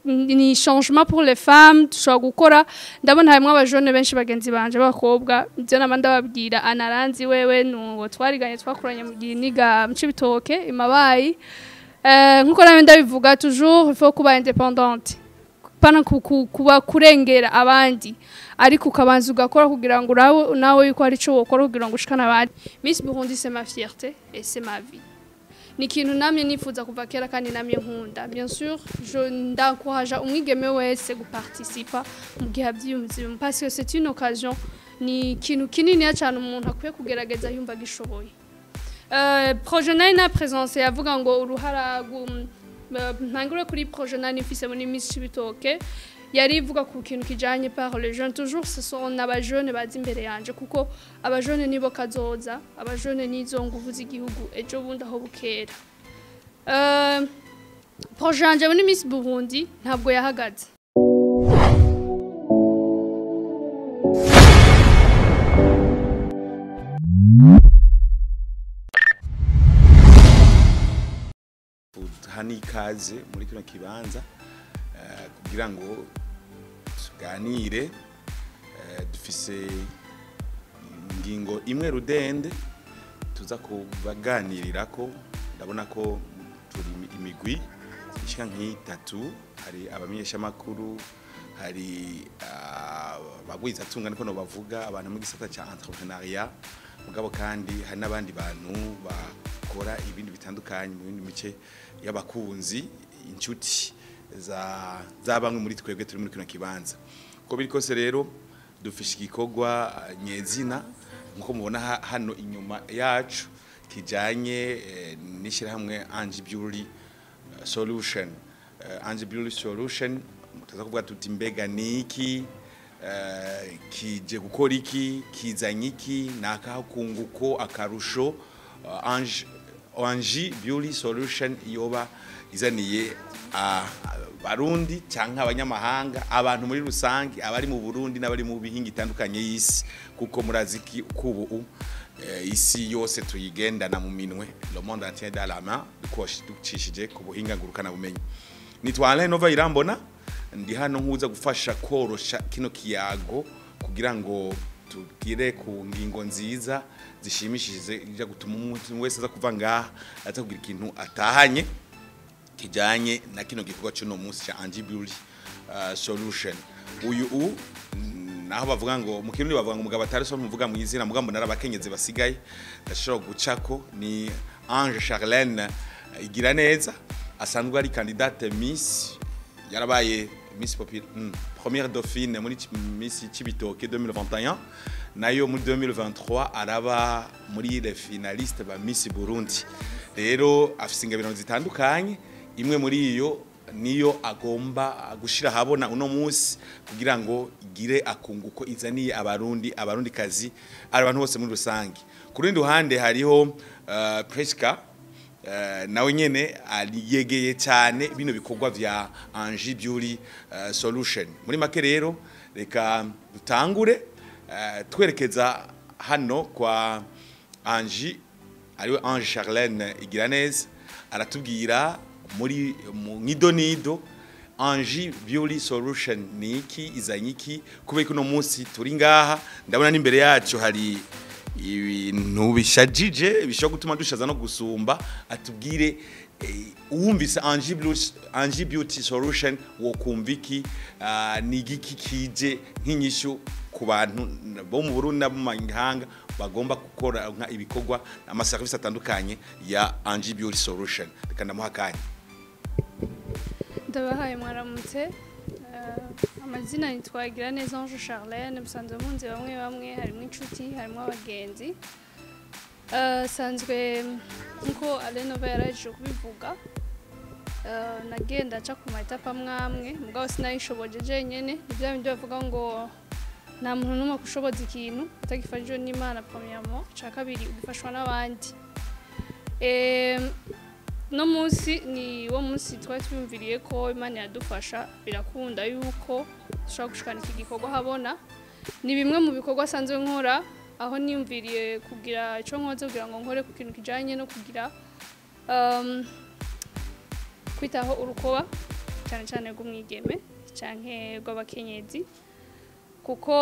Ni changement pour les femmes dushobora gukora. Ndabona harimwo abajene benshi bagenzi banje b'abakobwa, ivyo nama ndababwira. Anaranzi wewe nuwo twariganye, twakoranye mu gihe niga mu Cibitoke imabayi. Nkuko namwe ndabivuga toujours, il faut kuba indépendante, pana kuba kurengera abandi, ariko ukabanza ugakora kugira ngo urabe nawe yuko hari ico wokora kugira ngo ushikane abandi. Miss Burundi, c'est ma fierté et c'est ma vie. Ni ikintu namye nifuza kuva kera kandi namye nkunda. Bien sûr, je nd'encourage umwigeme wese guparticipa mu gihe avyiyumviyemo, parce que c'est une occasion, ni ikintu kininiya cyane umuntu akwiye kugerageza yumva agishoboye. Projet nari na présence yavuga ngo uruhara ntangure kuri projet nari mfise muri Miss Cibitoke, yari ivuga ku kintu kijanye par les jeunes. Toujours ce sont abajene baza imbere yanje, kuko abajene nibo kazoza, abajene nizo nguvu z'igihugu ejo bundi aho bukera. Projet yanje muri Miss Burundi ntabwo yahagaze. Hano ikaze muri kino kibanza kugira ngo tuganire. Dufise ingingo imwe rudende tuza kubaganirirako. Ndabona ko turi imigwi ishika nk'itatu: hari abamenyeshamakuru, hari abagwizatunga, niko nobavuga, abantu mu gisata ca entrepreneuriat, mugabo kandi hari n'abandi bantu bakora ibindi bitandukanye mu bindi mice y'abakunzi, inshuti za bamwe muri twebwe turi muri kino kibanza. Uko biri kose rero, dufishe igikorwa nyezina nkuko mubona hano inyuma yacu, kijanye n'ishyirahamwe Angie Beauty Solution. Angie Beauty Solution, mutaza kuvuga tuti: "Mbega niki kije gukora iki? Kizanye iki? Ni akakunguko, akarusho Angie Beauty Solution yoba izaniye Abarundi cyangwa abanyamahanga, abantu muri rusange, abari mu Burundi n'abari mu bihinga itandukanye y'isi?" Kuko murazi ko ubu isi yose tuyigendana mu minwe, le monde entier dans la main, ducishije ku buhinga ngurukana bumenyi. Nitwa Alain Nova Irambona, ndi hano nkuza gufasha korosha kino kiyago kugira ngo tugire ku ngingo nziza zishimishije, ija gutuma umuntu wese aza kuva ngaha aza kugira ikintu atahanye kijanye na kino gikorwa cy'uno munsi cya Angie Beauty Solution. Uyu naho bavuga ngo mu Kirundi bavuga ngo umugabo atari so ntuvuga mu izina, mugabo mbona abakenyezi basigaye ndashobora gucako, ni Ange Charlene igira neza, asanzwe ari candidate Miss, yarabaye Miss première dauphine muri Miss Cibitoke 2021, nayo muri 2023 araba muri les finalistes ba Miss Burundi. Rero afise ingabirano zitandukanye, imwe muri iyo niyo agomba gushira habona uno munsi kugira ngo igire akunguko izaniye Abarundi, Abarundi kazi, abantu bose muri rusange. Ku rundi ruhande hariho Priska, nawe nyene yegeye cyane bino bikorwa vya Angie Beauty Solution. Muri make rero, reka dutangure twerekeza hano kwa Angie, ariwe Ange Charlene Igiraneza, aratubwira muri mu nkidonido Angie Beauty Solution ni iki, izanye iki, kubera ko uno munsi turi ngaha. Ndabona n'imbere yacu hari ibintu bishajije bishobora gutuma dushaza no gusumba. Atubwire uwumvise Angie Beauty Solution wokumva iki? Ni igiki kije nk'inyishu ku bantu bo mu Burundi n'abo mu mahanga bagomba gukora nka ibikorwa, amaserivisi atandukanye ya Angie Beauty Solution? Reka ndamuha akanya. Ndabahaye mwaramutse. Amazina nitwa Neza Ange Charlene, musanzwe munzi bamwe bamwe, harimo inshuti, harimo abagenzi. Sanzwe nkuko Alenova yaraje kubivuga, nagenda aca ku ma étapes amwe amwe, mugabo sinayishoboje jenyene. Ni bya bindi bavuga ngo nta muntu n'umwe akushoboza ikintu utagifashijwe n'Imana premièrement, ica kabiri ugifashwa n'abandi. No munsi ni wo munsi twari twiyumviriye ko Imana yadufasha, birakunda yuko dushobora gushikana iki gikorwa habona. Ni bimwe mu bikorwa asanzwe nkora, aho niyumviriye kugira ico nkoze kugira ngo nkore ku kintu kijanye no kugira Kwitaho urukoba, cyane cyane rw'umwigeme canke rw'abakenyezi, kuko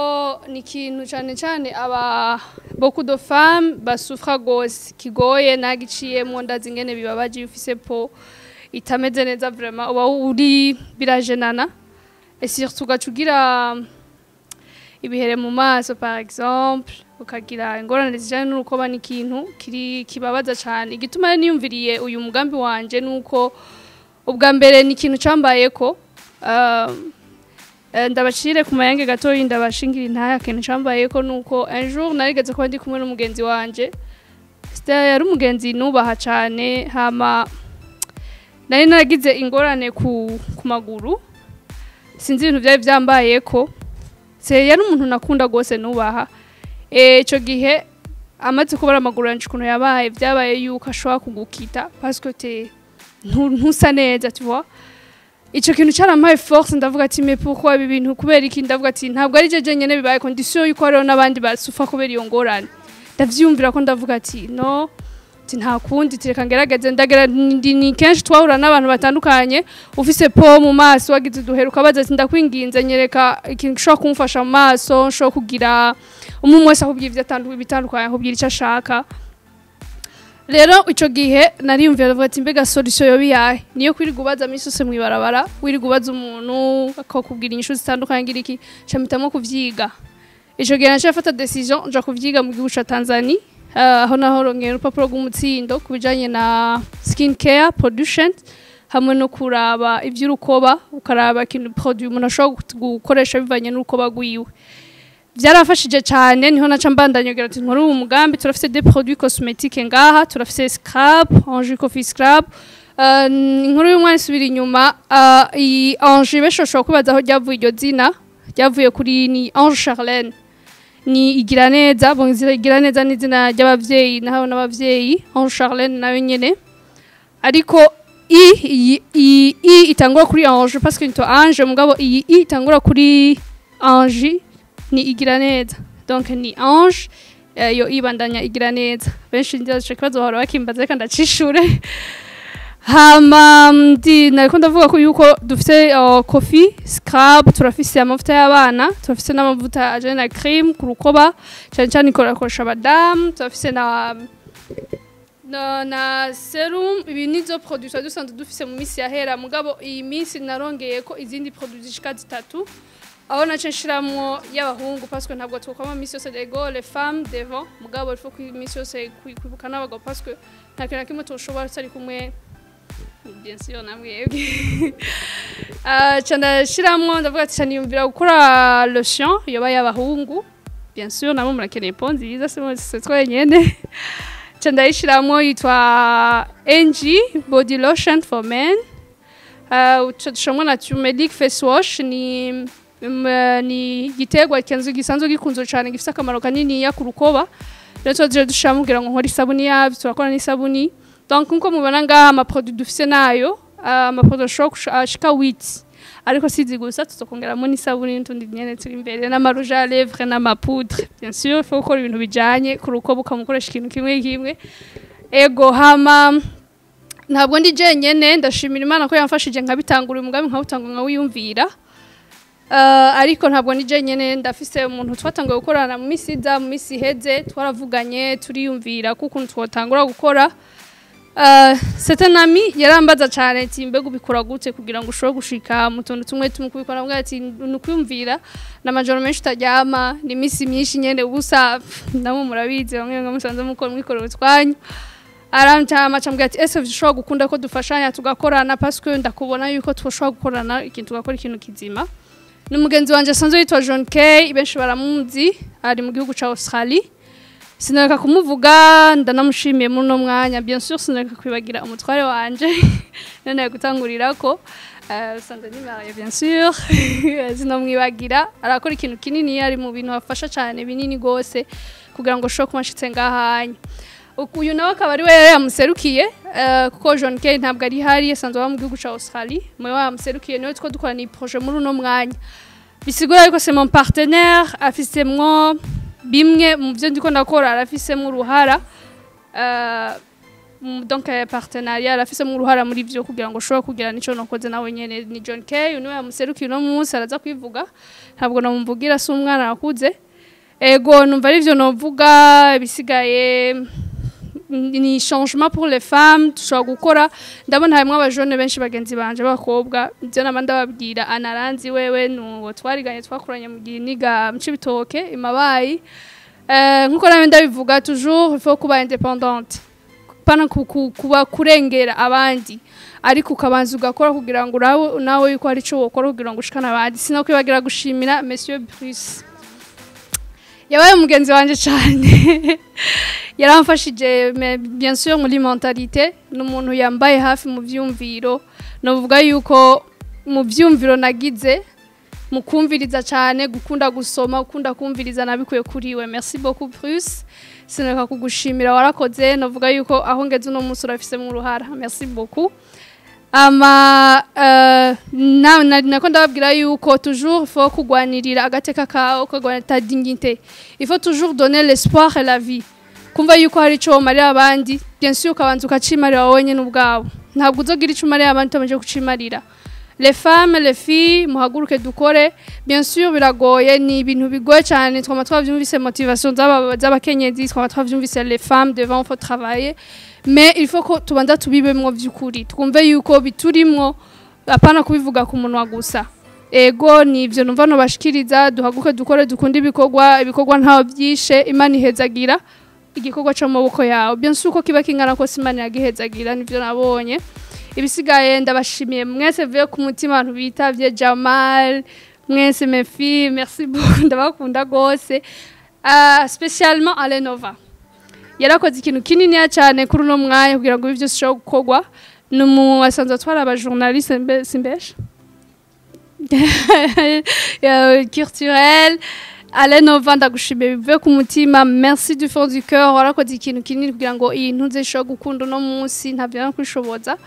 ni ikintu cyane cyane aba beaucoup de femmes basouffra gose, kigoye. Nagiciyemwo, ndazi ingene bibabaje iyo ufise peau itameze neza. Vraiment uba uri birajenana, et surtout ugaca ugira ibihere mu maso par exemple, ukagira ingorane zijanye n'urukoba. Ni ikintu kiri kibabaza cyane. Igituma rero niyumviriye uyu mugambi wanje nuko ubwa mbere ni ikintu cambayeko. Ndabacire ku mayange gatoyi, ndabashingira intaya. Ikintu cambayeko nuko un jour narigeze kuba ndi kumwe n'umugenzi wanje. C'était, yari umugenzi nubaha cane. Hama nari naragize ingorane ku maguru, sinzi ibintu byari byambayeko. Se yari umuntu nakunda gose, nubaha. Ico gihe amaze kubara amaguru yanje ukuntu yabaye, byabaye yuko ashobora kugukita parce que t'es ntusa neza, tu vois. Ico kintu carampaye force. Ndavuga ati: "Mais pourquoi ibi bintu? Kubera iki?" Ndavuga ati: "Ntabwo ari jeje nyene bibaye, condition yuko hariho n'abandi basufa kubera iyo ngorane." Ndavyiyumvira ko ndavuga ati: "No, ati nta kundi, tureka ngerageze." Ndagera ni kenshi twahura n'abantu batandukanye, ufise peau mu maso wagize uduhera, ukabaza ati: "Ndakwinginze, nyereka ikintu gishobora kumfasha mu maso nshobora kugira." Umwe wese akubwira ivyo bitandukanye, akubwira icyo ashaka. Rero ico gihe nariyumvira, ndavuga ati: "Mbega solution yoba iyahe?" Niyo kwirirwa ubaza misi yose mw'ibarabara, wirirwa ubaza umuntu akakubwira inyishu zitandukanye, ngira iki, nca mpitamo kuvyiga. Ico gihe naciye mfata décision, nja kuvyiga mu gihugu ca Tanzania, aho naho rongera urupapuro rw'umutsindo ku bijanye na skin care production, hamwe no kuraba ivy'urukoba, ukaraba ikintu produit umuntu ashobora gukoresha bivanye n'urukoba rwiwe. Byarafashije cyane. Niho naca mbandanya ngira ati: "Nkore uwo mugambi." Turafise des produits cosmétiques ngaha, turafise scrub, Ange Coffee Scrub. Inkuru y'umwana isubira inyuma. Iyi Ange, benshi bashobora kwibaza aho ryavuye. Iryo zina ryavuye kuri ni Ange Charlène, ni igira neza. Bon, izina igira neza ni izina ry'abavyeyi, naho n'abavyeyi Ange Charlène nayo nyene. Ariko i iyi i itangura kuri Ange parce que nito Ange, mugabo iyi i itangura kuri Ange ni igira neza. Donc ni Ange, yo ibandanya igira neza. Benshi ndaje kibazo bahora bakimbaza, reka ndacishure. Hama ndi nariko ndavuga ko yuko dufite coffee scrub, turafise amavuta y'abana, turafise n'amavuta ajanye na crème ku rukoba, cyane cyane ikorakoresha abadamu. Turafise na sérum. Ibi nizo produits twari dusanzwe dufise mu minsi yahera, mugabo iyi minsi narongeye ko izindi produits zishika zitatu, aho nace nshiramwo y'abahungu, parce que ntabwo twokwama minsi yose ego les femmes devant, mugabo il faut ko iminsi yose kwibuka n'abagabo, parce que nta kintu na kimwe toshobora tutari kumwe, bien sûr namwebwe. Ca ndashiramwo, ndavuga ati: "Niyumvira gukora lotion yoba y'abahungu." Bien sûr nabo murakeneye peau nziza, si twenyene. Ca ndayishiramwo, yitwa NG Body Lotion for Men. Dushiramo na turmeric face wash, ni igiterwa gisanzwe gikunzwe cyane, gifite akamaro kaniniya ku rukoba. Rero tuba dushiramo kugira ngo nkore isabuni yavyo. Turakora n'isabuni. Donc nkuko mubona ngaha, amaproduit dufise nayo, amaproduit ashobora ashika 8, ariko sizi gusa, tuzokongeramo n'isabuni n'utundi nyene turi imbere, n'amarouge à lèvres n'amapoudre. Bien sûr il faut gukora ibintu bijanye ku rukoba, ukamukoresha ikintu kimwe kimwe. Ego, hama ntabwo ndi jenyene. Ndashimira Imana ko yamfashije nkabitangura uyu mugambi, nkawutangura, nkawiyumvira. Ariko ntabwo ndi jenyene. Ndafise umuntu twatanguye gukorana mu misi iza, mu misi iheze twaravuganye, turiyumvira ko ukuntu twotangura gukora. C'est un ami yarambaza cyane ati: "Mbega ubikora gute kugira ngo ushobore gushika mu tuntu tumwe tumwe kubikora?" Mbwa ati: "Ni ukwiyumvira, n'amajoro menshi utaryama, ni iminsi myinshi nyene ubusa." Namwe murabizi, bamwe bamwe musanze mukora mwikorera utwanyu. Arantama, acambwira ati: "Ese ushobora gukunda ko dufashanya tugakorana? Parce que ndakubona yuko twoshobora gukorana ikintu, tugakora ikintu kizima." Ni umugenzi wanje asanzwe yitwa John Kay, benshi baramuzi, ari mu gihugu ca Australie. Sinareka kumuvuga, ndanamushimiye muri uno mwanya. Bien sûr sinareka kwibagira umutware wanje none gutangurirako, sanze ni marié, bien sûr sinomwibagira. Arakora ikintu kinini, ari mu bintu afasha cyane binini gose kugira ngo ushobore kuba nshitse ngahanya. Uyu nawe akaba ari we yari yamuserukiye, kuko John Kay ntabwo ari hari, asanzwe aba mu gihugu ca Australie. Mwe yamuserukiye, niwe two dukorana iyi projet muri uno mwanya. Bisigura yuko c'est mon partenaire, afisemwo bimwe mu byo ndiko ndakora, arafisemwo uruhara. Donc partenariat arafise mu ruhara muri vyo kugira ngo ushobore kugira nico nokoze nawe nyene. Ni John Kay, niwe yamuserukiye uno munsi, araza kwivuga, ntabwo namumvugira, si umwana akuze. Ego, numva ari ivyo novuga. Ibisigaye ni changement pour les femmes dushobora gukora. Ndabona harimwo abajene benshi bagenzi banje b'abakobwa, ivyo nama ndababwira. Anaranzi wewe nuwo twariganye, twakuranye mu gihe niga mu Cibitoke imabayi. Nkuko nawe ndabivuga toujours, il faut kuba indépendante, pana kuba kurengera abandi, ariko ukabanza ugakora kugira ngo urabe nawe yuko hari ico wokora kugira ngo ushikane abandi. Sinakwibagira gushimira Monsieur Bruce, yabaye umugenzi wanje cyane, yaramfashije, mais bien sûr muri mentalité, ni umuntu yambaye hafi mu vyumviro. Novuga yuko mu vyumviro nagize mu kumviriza cyane, gukunda gusoma, gukunda kumviriza, nabikuye kuri we. Merci beaucoup Bruce, sineka kugushimira, warakoze. Novuga yuko aho ngeze uno munsi urafise mu ruhara. Merci beaucoup. Ama nako ndababwira yuko toujours faut kugwanirira agateka kawe, kugwanira ta dignité. Il faut toujours donner l'espoir et la vie, kumva yuko hari ico womarira abandi. Bien sûr ukabanza ukacimarira wowe nyene ubwawe. Ntabwo uzogira ico umarira abandi utabanje kucimarira. Les femmes, les filles, muhaguruke dukore. Bien sûr biragoye, ni ibintu bigoye cyane. Twama twavyumvise motivation z'abakenyezi, twama twavyumvise les femmes devant, faut travailler, mais il faut ko tubanza tubibemwo vy'ukuri, twumve yuko biturimwo, apana kubivuga ku munwa gusa. Ego, nivyo numva nobashikiriza. Duhaguke dukore, dukunde ibikorwa. Ibikorwa ntaho byishe, Imana ihezagira igikorwa cyo mu maboko yawe, bien sûr uko kiba kingana kose Imana yagihezagira. Nivyo nabonye. Ibisigaye ndabashimiye mwese vuye ku mutima, abantu bitavye, Jamal, mwese, mes filles, merci beaucoup, ndabakunda gose. Spécialement Alenova yarakoze ikintu kininiya cyane kuri uno mwanya kugira ngo ibi byose bishobore gukorwa. Ni umu asanzwe atwara aba journaliste simbesha culturel. Alenova, ndagushimiye bivuye ku mutima, merci du fond du cœur. Warakoze ikintu kinini kugira ngo iyi ntuze ishobore gukunda uno munsi, ntabyo no kwishoboza.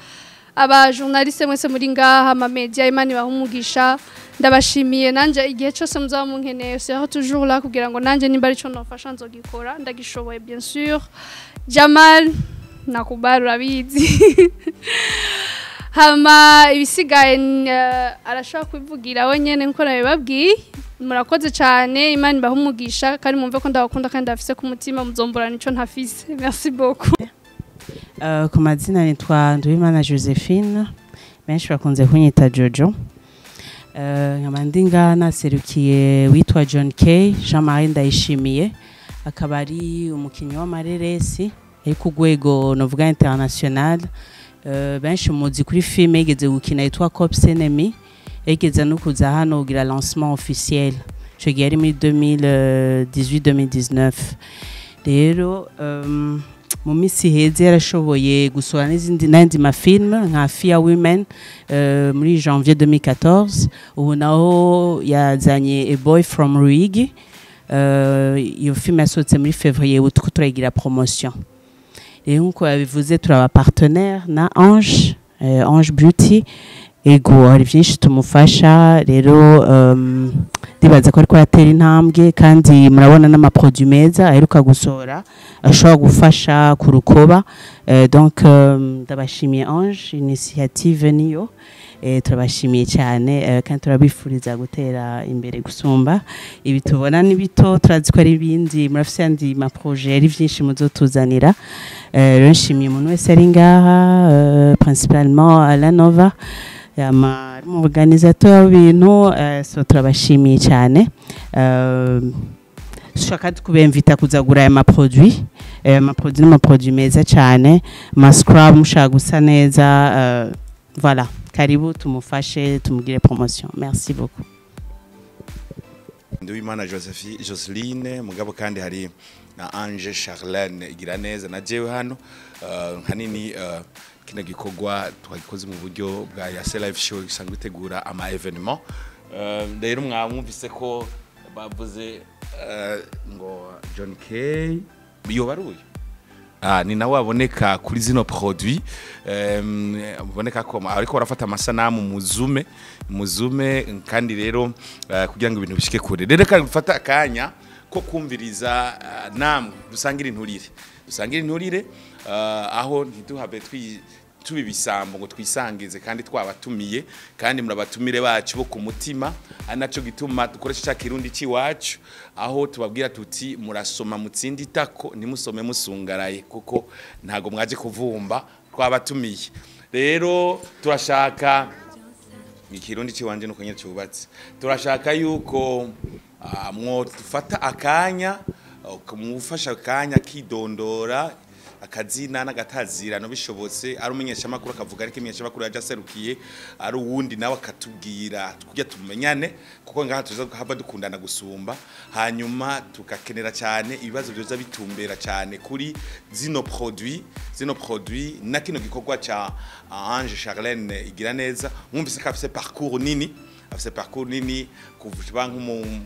Aba journaliste mwese muri ngaha, ama media, Imana ibahe umugisha. Ndabashimiye. Nanje igihe cyose muzaba munkeneye, serai toujours là kugira ngo nanje nimba arico nofasha nzogikora ndagishoboye, bien sûr. Jamal, nakubali, urabizi. Hama ibisigaye arashobora kubivugira we nyene nkuko nabibabwiye. Murakoze cyane, Imana ibahe umugisha, kandi mwumve ko ndabakunda kandi ndabafise ku mutima. Muzomborana ico ntafise. Merci beaucoup. Ku mazina nitwa Nduwimana Josephine, benshi bakunze kunyita Jojo. Nkaba ndi ngaha naserukiye witwa John K Jean Marie Ndayishimiye, akaba ari umukinnyi w'amareresi ari ku rwego novuga international. Benshi muzi kuri filime yigeze gukina yitwa Cops Enemy, yigeze no kuza hano kugira lancement officiel, ico gihe yari muri 2018 2019. Rero mu minsi iheze yarashoboye gusohora n'izindi n'andi ma film nka Fear Women muri janvier 2014. Ubu naho yazanye A Boy from Ruigi. Iyo film yasohotse muri février, ubu turiko turayigira promotion. Rero nkuko yabivuze, turaba partenaire na Ange, Ange Beauty. Ego, hari byinshi tumufasha. Rero ndibaza ko ariko aratera intambwe, kandi murabona n'ama produit meza aheruka gusohora ashobora gufasha ku rukoba. Donc ndabashimiye Ange, initiative niyo. Turabashimiye cyane, kandi turabifuriza gutera imbere gusumba ibi tubona. Ni bito, turazi ko ari ibindi, murafise andi ma projet, ari byinshi muzotuzanira. Rero nshimiye umuntu wese ari ngaha, principalement Alanova yama ari mu organisateur w'ibintu. So turabashimiye cyane. Dushaka kubemvita kuza kugura aya ma produit. Ma produit ni ama produit meza cyane, ma scrub, mushaka gusa neza. Voilà, karibu tumufashe, tumugire promotion. Merci beaucoup. Nduwimana Josephine Joseline, mugabo kandi hari na Ange Charlene Igiraneza na jewe hano. Hanini kino gikorwa twagikoze mu buryo bwa Yase Live Show isanzwe itegura ama événement. Rero mwamwumvise ko bavuze ngo John K yobaruye. Ni nawe aboneka kuri zino produit, aboneka ko ariko barafata amasanamu muzume muzume. Kandi rero kugira ngo ibintu bishike kure, rero kandi gufata akanya ko kumviriza namwe dusangira inturire. Aho ntiduhabe tuba ibisambo ngo twisangize kandi twabatumiye, kandi murabatumire bacu bo ku mutima. Ari naco gituma dukoresha ca Kirundi c'iwacu, aho tubabwira tuti: "Murasoma mutsindi itako, ntimusome musungaraye," kuko ntago mwaje kuvumba, twabatumiye. Rero turashaka, ikirundi ciwanje nuko nyene cubatse, turashaka yuko mwofata akanya, kumufasha akanya kidondora akazina n'agatazirano bishobotse, ari umumenyeshamakuru akavuga, ariko imenyeshamakuru yaje aserukiye, ari uwundi nawe akatubwira, kujya tumenyane, kuko ngaha tuza hava dukundana gusumba. Hanyuma tugakenera cyane ibibazo byoza bitumbera cyane kuri zino produit na kino gikorwa ca Ange Charlene igira neza. Mwumvise ko afise parcours nini, afise parcours nini kuva nk'umu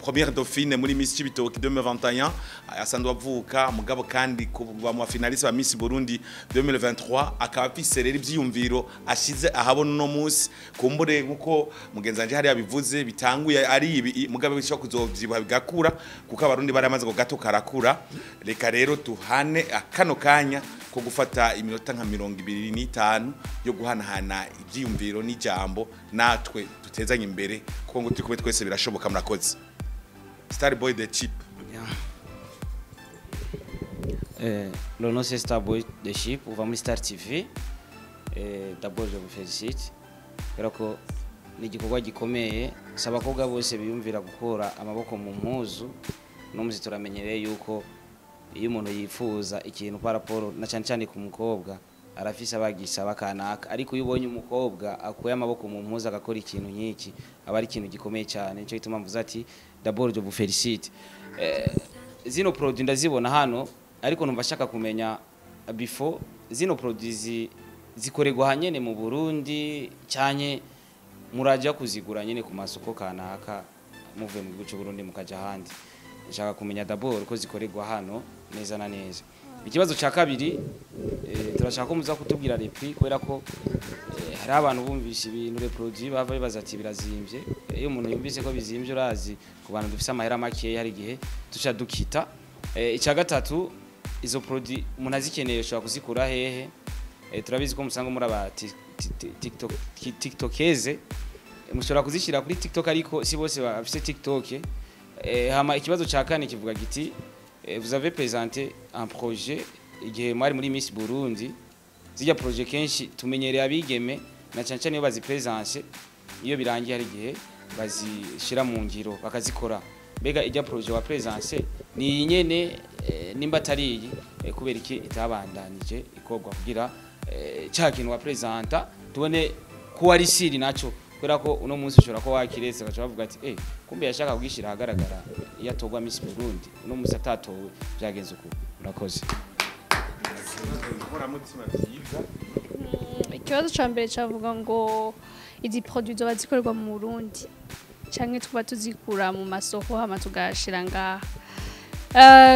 première dauphine muri Miss Cibitoke 2021, asanzwe avuka mugabo kandi kuva mu finaliste ba Miss Burundi 2023, akaba afise rero ivyiyumviro ashize ahabona uno munsi. Kumbure nkuko mugenzi wanje hari yabivuze, bitanguye ari ibi, mugabo bishobora kuzovyibuha bigakura, kuko Abarundi baramaze ngo gato karakura. Reka rero tuhane akano kanya ko gufata iminota nka 25 yo guhanahana ivyiyumviro n'ijambo, natwe dutezanye imbere, kuko ngo turi kumwe twese birashoboka. Murakoze. Star Boy the Chip. Le nom, c'est Starboy The Ship, uva muri Star TV. D'abord je vous félicite kubera ko ni igikorwa gikomeye. Si abakobwa bose biyumvira gukura amaboko mu mpuzu. N'umuzi turamenyereye yuko iyo umuntu yifuza ikintu par rapport na cyane cyane ku mukobwa, arafise abagisaba kanaka, ariko iyo ubonye umukobwa akuye amaboko mu mpuzu agakora ikintu nk'iki, aba ari ikintu gikomeye cyane. Nicyo gituma mvuze ati d'abord je vous félicite. Zino produit ndazibona hano, ariko numva ashaka kumenya before, zino produit zikorerwa hanyene mu Burundi, cyanye muraja kuzigura nyene ku masoko kanaka muvuye mu gihugu cy'u Burundi mukaja ahandi? Nshaka kumenya d'abord ko zikorerwa hano neza na neza. Ikibazo cya kabiri, turashaka ko muza kutubwira les prix, kubera ko hari abantu bumvise ibintu, les produits, bava bibaza ati birazimvye. Iyo umuntu yumvise ko bizimvye, urazi ku bantu dufise amahera makeya, hari igihe tuca dukita. Icya gatatu, izo produit umuntu azikeneye ushobora kuzikura hehe? Turabizi ko musanga muri aba TikTok, tiktokeze, mushobora kuzishyira kuri TikTok, ariko si bose bafise TikTok. Hama ikibazo cya kane kivuga giti: vous avez présenté un projet igihe mwari muri Miss Burundi. Zijya projet kenshi tumenyereye abigeme na cyane cyane iyo bazipresence, iyo birangiye hari igihe bazishira mu ngiro bakazikora. Mbega ijya projet wa présence ni iyi nyene? Nimba atari iyi, kubera iki itabandanije ikorwa, kugira cya kintu wa presenta tubone ko ari siri naco? Kubera ko uno munsi ushobora ko wakiretse bagaca bavuga ati: "Eh, kumbe yashaka kugishira ahagaragara iyo atorwa Miss Burundi, uno munsi atatowe byagenze uko." Murakoze. Inkoramutima vyiza. Ikibazo ca mbere cavuga ngo izi produit zoba zikorerwa mu Burundi canke tuba tuzikura mu masoko hama tugashira ngaha.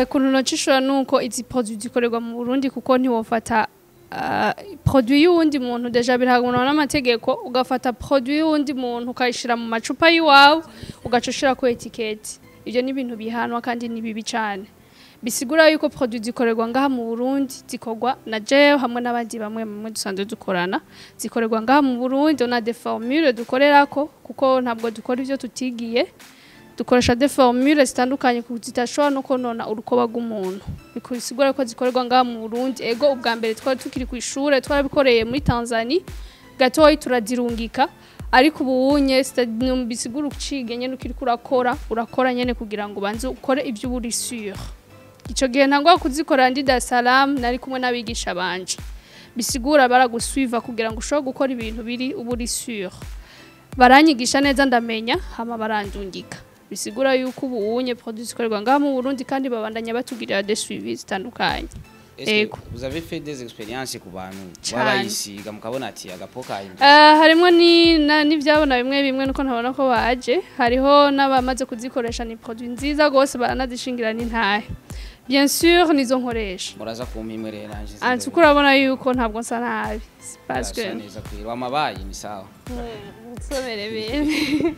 Kuntu nocishura nuko izi produit zikorerwa mu Burundi, kuko ntiwofata produit y'uwundi muntu, déjà birahanwa n'amategeko, ugafata produit y'uwundi muntu ukayishira mu macupa y'iwawe, ugaca ushirako étiquette. Ivyo ni ibintu bihanwa kandi ni bibi cane. Bisigura yuko produit zikorerwa ngaha mu Burundi, zikorwa na jewe hamwe n'abandi bamwe bamwe dusanzwe dukorana, zikorerwa ngaha mu Burundi. On a des formules dukorerako, kuko ntabwo dukora ivyo tutigiye. Dukoresha des formules zitandukanye zidashobora no konona urukoba rw'umuntu. Bisigura ko zikorerwa ngaha mu Burundi. Ego, ubwa mbere twari tukiri ku ishure, twarabikoreye muri Tanzania gatoyi turazirungika, ariko ubu unye bisigura uciga nyene ukiriko urakora, urakora nyene kugira ngo ubanze ukore ivyo uba uri sûr. Ico gihe ntangwa kuzikora ndi Dar es Salaam, nari kumwe n'abigisha banje. Bisigura baragusuiva kugira ngo ushobore gukora ibintu biri uba uri sûr. Baranyigisha neza ndamenya, hama barandungika. Bisigura yuko ubu unye produit zikorerwa ngaha mu Burundi, kandi babandanya batugirira des suivis zitandukanye. Est-ce que Ego. vous avez fait des expériences ku bantu Cane. babayisiga mukabona ati agapo kahindutse? Harimwo n'ivyabona bimwe bimwe, nuko ntabona ko baje. Hariho n'abamaze kuzikoresha, ni produit nziza gose, baranazishingira n'intahe. Bien sûr, nizo nkoresha. Muraza kumpa imwe rero nanje. Anti uko urabona yuko ntabwo nsa nabi parce que Urasa neza kwira wamabaye ni sawa. Nsomere bene.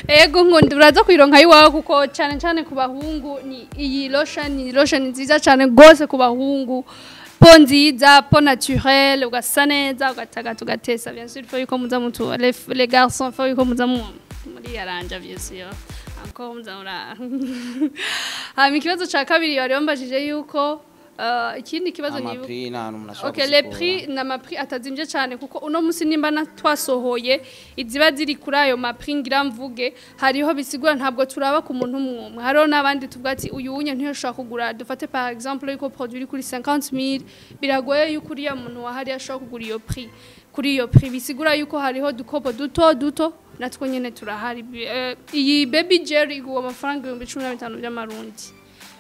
Ego, ngo uraza kuyironka iwawe, kuko cyane cyane ku bahungu ni iyi lotion, ni lotion nziza cyane gose ku bahungu. Peau nziza, peau naturelle, ugasa neza, ugatagata, ugatesa. Bien sûr, faut yuko muza mutu les garçons, faut yuko muza muri aranja, bien sûr. Encore muza mura. Hama ikibazo ca kabiri bari bambajije yuko ikindi kibazo ni Ama prix n'ahantu umuntu ashobora Okay, les kuzikura. prix na ma prix atazimvye cyane, kuko uno musi nimba na twasohoye iziba ziri kuri ayo ma prix ngira mvuge, hariho bisigura ntabwo turaba ku muntu umwe, hariho n'abandi tuvuga ati uyu unye ntiyoshobora kugura. Dufate par exemple yuko produit iri kuri 50000, biragoye yuko uriya muntu wahari ashobora kugura iyo prix kuri iyo prix. Bisigura yuko hariho dukopo duto duto natwo nyene turahari. Iyi baby gel igura amafaranga 15,000 by'amarundi.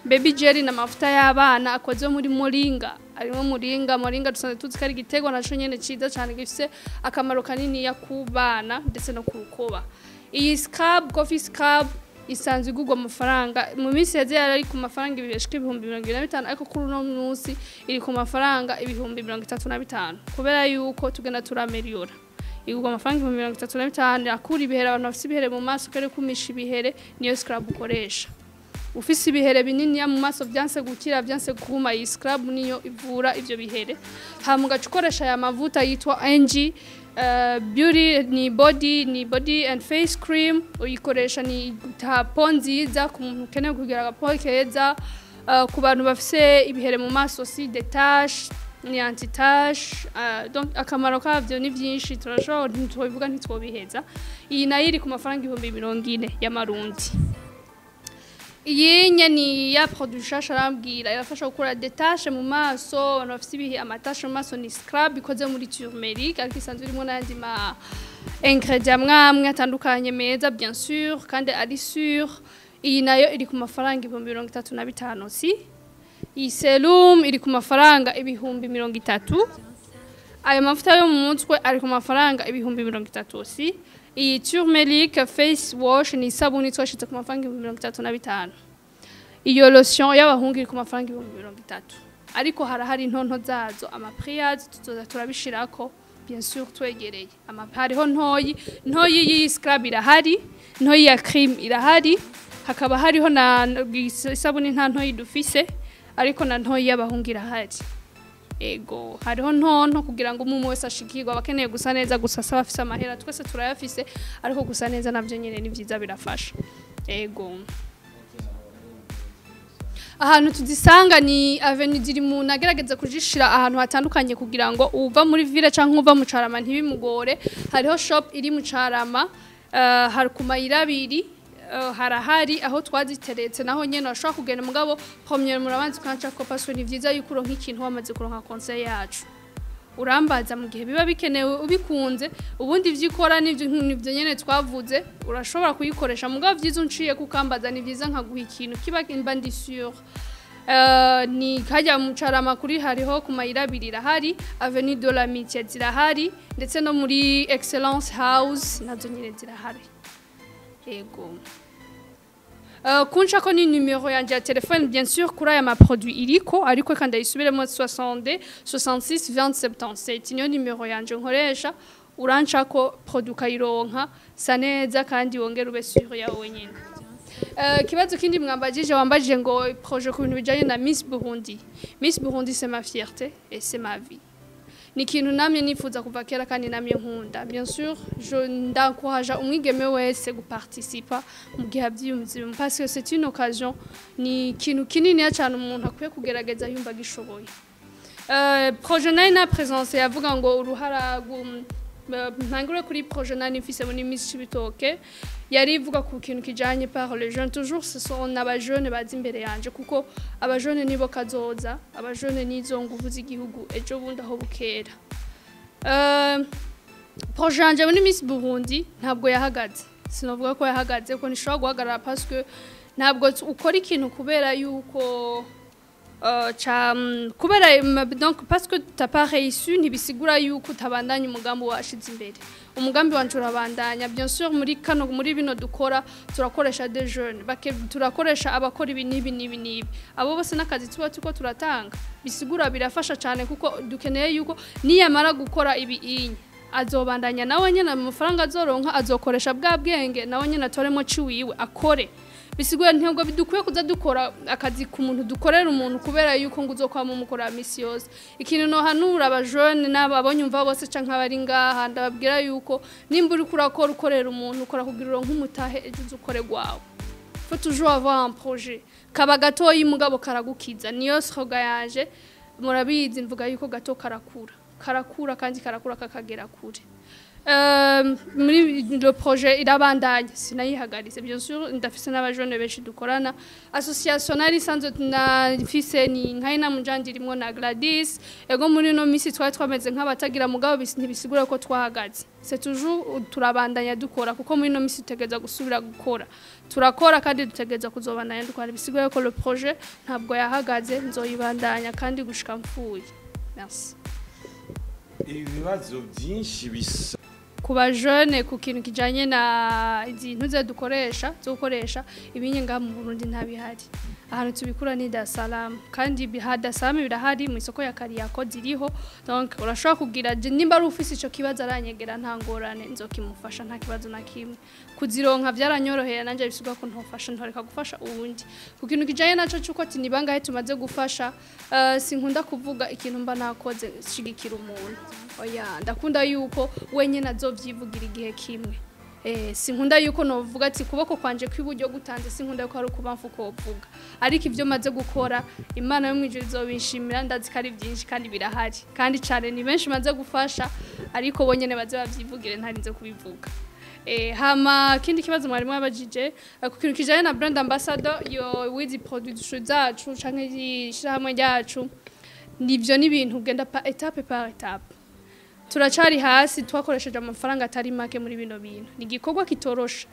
Baby jelly ni amavuta y'abana akoze muri moringa, arimo moringa. Moringa dusanzwe tuzi ko ari igiterwa naco nyene ciza cyane, gifise akamaro kaniniya ku bana ndetse no ku rukoba. Iyi scrub, coffee scrub, isanzwe igurwa amafaranga, mu minsi yeze yari ari ku mafaranga ibishika 25,000, ariko kuri uno munsi iri ku mafaranga 35,000, kubera yuko tugenda turameliyora. Igurwa amafaranga 35,000. Akura ibihere, abantu bafise ibihere mu maso, kare kumisha ibihere, niyo scrub ukoresha. Ufise ibihere binini mu maso vyanse gukira, vyanse kuma, iyi scrub niyo ivura ivyo bihere. Hama ugaca ukoresha aya mavuta yitwa NG Beauty, ni body and face cream. Uyikoresha ni ta peau nziza ku muntu ukeneye kugira aga peau keza, ku bantu bafise ibihere mu maso, si des taches, ni anti tache. Donc akamaro kavyo ni vyinshi, turashobora ntitwobivuga ntitwobiheza. Iyi nayo iri ku mafaranga 40,000 y'amarundi. Iyi nye ni ya produit shasha arambwira, irafasha gukura des taches mu maso, abantu bafise ibihe ama taches mu maso. Ni scrub ikoze muri turmeric, ariko isanzwe irimo n'ayandi ma ingrédients amwe amwe atandukanye meza, bien sûr, kandi ari sûr. Iyi nayo iri ku mafaranga 35,000. Si iyi serum iri ku mafaranga 30,000. Ayo mavuta yo mu mutwe ari ku mafaranga 30,000. Si iyi turmeric face wash ni isabuni twashize ku mafaranga 35,000. Iyo lotion y'abahungu iri ku mafaranga 30,000, ariko harahari intonto zazo, ama prix yazo tuzoza turabishirako, bien sûr, twegereye ama. Hariho ntoyi, ntoyi y'iyi scrub irahari, ntoyi ya cream irahari, hakaba hariho na isabuni nta ntoyi dufise, ariko na ntoyi y'abahungu irahari. Ego, hariho ntonto kugira ngo umwe wese ashikirwe. Abakeneye gusa neza gusa saba afise amahera, twese turayafise, ariko gusa neza navyo nyene ni vyiza, birafasha. Ego, ahantu tuzisanga ni avenue ziri mu nagerageza kujishira ahantu hatandukanye kugira ngo uva muri ville canke uva mu Carama ntibimugore. Hariho shop iri mu Carama, hari ku mayira abiri, harahari aho twaziteretse, naho nyene washobora kugenda. Mugabo première murabanza ukanca ko, parce que ni vyiza yuko uronka ikintu wamaze kuronka conseil yacu. Urambaza mu gihe biba bikenewe, ubikunze. Ubundi ivyo ikora nivyo nyene twavuze, urashobora kuyikoresha. Mugabo vyiza unciye kukambaza, ni vyiza nkaguha ikintu kiba mba ndi sûr. Ni kajya mu Carama kuri hariho ku mayira abiri irahari, avenue de l'Amitié zirahari, ndetse no muri Excellence House nazo nyene zirahari. Ego. Kunca ko ni numero yanje ya telefone, bien sûr, kuri aya ma produit iriko, ariko kandi ayisubiremo: 60 66 20 77, niyo numero yanje nkoresha. Uranca ko produit ukayironka sa neza, kandi wongera ube sûr yawe wenyine. Kibazo kindi mwambajije, wambajije ngo projet ku bintu bijanye na Miss Burundi. Miss Burundi, c'est ma fierté et c'est ma vie. Ni ikintu namye nifuza kuva kera kandi namye nkunda. Bien sûr, je ndankoraja umwigeme wese guparticipa mu gihe avyiyumvira, parce que c'est une occasion, ni ikintu kinini cyane umuntu akwiye kugerageza yumva gishoboye. Projet nari na présence yavuga ngo uruhara ntangure kuri projet nari mfise muri Miss Cibitoke, yari ivuga ku kintu kijanye par les jeunes. Toujours ce sont aba jeunes bazi imbere yanje, kuko aba jeunes nibo kazoza, aba jeunes nizo nguvu z'igihugu ejo bundi aho bukera. Projet yanje muri Miss Burundi ntabwo yahagaze, sinovuga ko yahagaze, ko ntishobora guhagarara, parce que ntabwo ukora ikintu kubera yuko Ca kubera donc parce que t'as pas réussi, ntibisigura yuko utabandanya umugambi washize imbere. Umugambi wanje urabandanya, bien sûr. Muri kano, muri bino dukora, turakoresha des jeunes bake, turakoresha abakora ibi n'ibi n'ibi n'ibi. Abo bose n'akazi tuba tuko turatanga. Bisigura birafasha cyane, kuko dukeneye yuko niyamara gukora ibi inye azobandanya nawe nyene, amafaranga azoronka azokoresha bwa bwenge, nawe nyene atoremo ciwiwe akore. Bisigura ntabwo bidukwiye kuza dukora akazi ku muntu, dukorera umuntu, kubera yuko ngo uzokwama umukora misi yose. Ikintu no hanura abajene n'ababonyumva bose canke abari ngaha, ndababwira yuko nimba uriko urakora ukorera umuntu, ukora kugira uronke umutahe, ejo uzukore gwawe. Faut toujours avoir un projet, kaba gatoyi mugabo karagukiza. Niyo slogan yanje, murabizi, mvuga yuko gato karakura, karakura kandi karakura kakagera kure. Muri le projet irabandanya, sinayihagaritse, bien sûr. Ndafise n'abajene benshi dukorana. Association nari isanzwe na mfise ni nka Mujandi, irimwo na Gladys. Ego, muri no misi twari twameze nk'abatagira, mugabo ntibisigura ko twahagaze. C'est toujours turabandanya dukora, kuko muri no misi tutegereza gusubira gukora. Turakora kandi dutegereza kuzobandanya dukora. Bisigura ko le projet ntabwo yahagaze, nzoyibandanya kandi gushika mfuye. Merci. Ibibazo byinshi bisa. Ku bajene, ku kintu kijanye na izi ntuze dukoresha zo gukoresha ibinye, ngaha mu Burundi ntabihari. Ahantu tubikura ni Dar es Salaam, kandi Dar es Salaam birahari, mu isoko ya Kariako ziriho. Donc urashobora kugira nimba ari ufise ico kibazo aranyegera, nta ngorane, nzokimufasha, nta kibazo na kimwe. Kuzironka byaranyoroheye nanje, bisigwa ko ntofasha ntoreka gufasha uwundi. Ku kintu kijanye naco cuko ati ni bangahe tumaze gufasha, sinkunda kuvuga ikintu mba nakoze shigikira umuntu. Oya, ndakunda yuko wenyene azovyivugira igihe kimwe. Sinkunda yuko novuga ati kuboko kwanje kw'iburyo gutanze, sinkunda yuko ari ukubamfu kovuga. Ariko ivyo maze gukora, Imana yo mwijuru izobinshimira. Ndazi ko ari byinshi kandi birahari kandi cane, ni benshi maze gufasha, ariko bonyene baze bavyivugire, ntarinze kubivuga. Hama kindi kibazo mwarimu yabajije, ku kintu kijanye na brand ambassador yo wizi produit zacu canke ishirahamwe ryacu, nivyo n'ibintu ugenda pa étape par étape. Turacari hasi, twakoresheje amafaranga atari make muri bino bintu. Ni igikorwa kitorosha,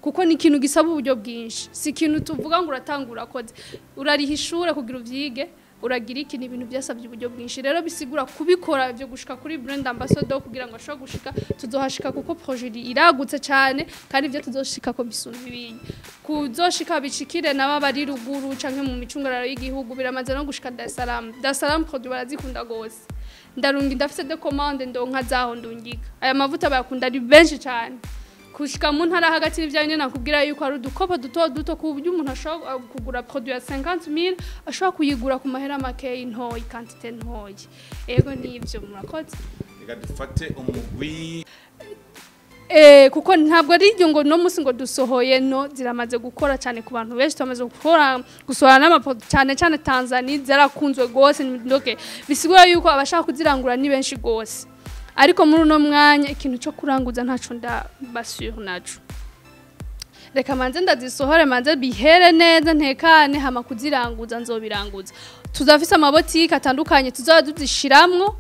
kuko ni ikintu gisaba uburyo bwinshi. Si ikintu tuvuga ngo uratangura urakoze, urariha ishure kugira uvyige, uragira iki. Ni ibintu byasabye uburyo bwinshi. Rero bisigura kubikora ivyo gushika kuri brand ambassador, kugira ngo ashobore gushika, tuzohashika, kuko projet iragutse cyane, kandi ivyo tuzoshika ko bisumba ibindi, kuzoshika bishikire naba bari ruguru canke mu micungararo y'igihugu. Biramaze no gushika Dar es Salaam. Dar es Salaam produit barazikunda gose. Ndarungi, ndafise de commande ndonka zaho ndungika. Aya mavuta bayakunda ari benshi cyane kushika mu ntara hagati. N'ivyo nakubwira yuko ari udukopo duto duto, ku buryo umuntu ashobora kugura produit ya 50,000 ashobora kuyigura ku mahera make, ntoyi, quantité ntoyi. Ego, nivyo, murakoze. Reka dufate umugwi. Kuko ntabwo ari iryo ngo no musi ngo dusohoye, no ziramaze gukora cyane ku bantu benshi. Tumaze gukora, gusohora n'amapo cyane cyane Tanzania zarakunzwe gose. Ndoke bisigura yuko abashaka kuzirangura ni benshi gose, ariko muri uno mwanya ikintu cyo kuranguza ntaco ndabasure naco. Reka manze ndazisohore, manze bihere neza, ntekane, hama kuziranguza nzobiranguza. Tuzafise amabotike atandukanye tuzaba tuzishiramwo.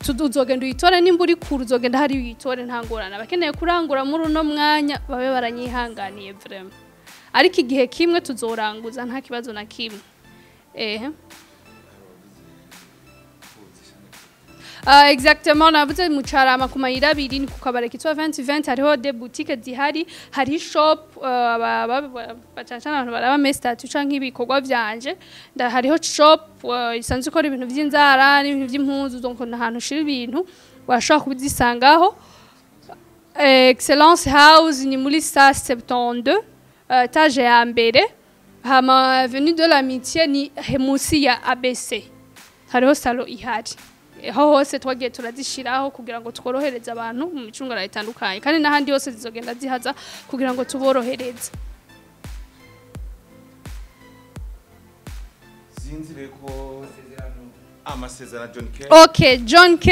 Uzogenda uyitore, nimba uri kure uzogenda hari uyitore, nta ngorane. Abakeneye kurangura muri uno mwanya babe baranyihanganiye vraiment, ariko igihe kimwe tuzoranguza, nta kibazo na kimwe. Ehe. Exactement, navuze mu Carama ku mayira abiri, ni ku kabare kitwa 2020. Hariho des boutiques zihari, hari shop, bacana abantu baraba mes statuts canke ibikorwa vyanje. Hariho shop isanzwe ikora ibintu vy'inzara n'ibintu vy'impuzu, donc n'ahantu ushira ibintu washobora kuzisangaho. Excellence House ni muri sa 72, étage ya mbere. Hama Avenue de l'Amitié ni munsi ya ABC, hariho salon ihari. Aho hose twagiye turazishiraho kugira ngo tworohereze abantu mu micungararo itandukanye, kandi n'ahandi hose zizogenda zihaza kugira ngo tuborohereze. Sinzi rero ko amasezerano John K. Okay, John K.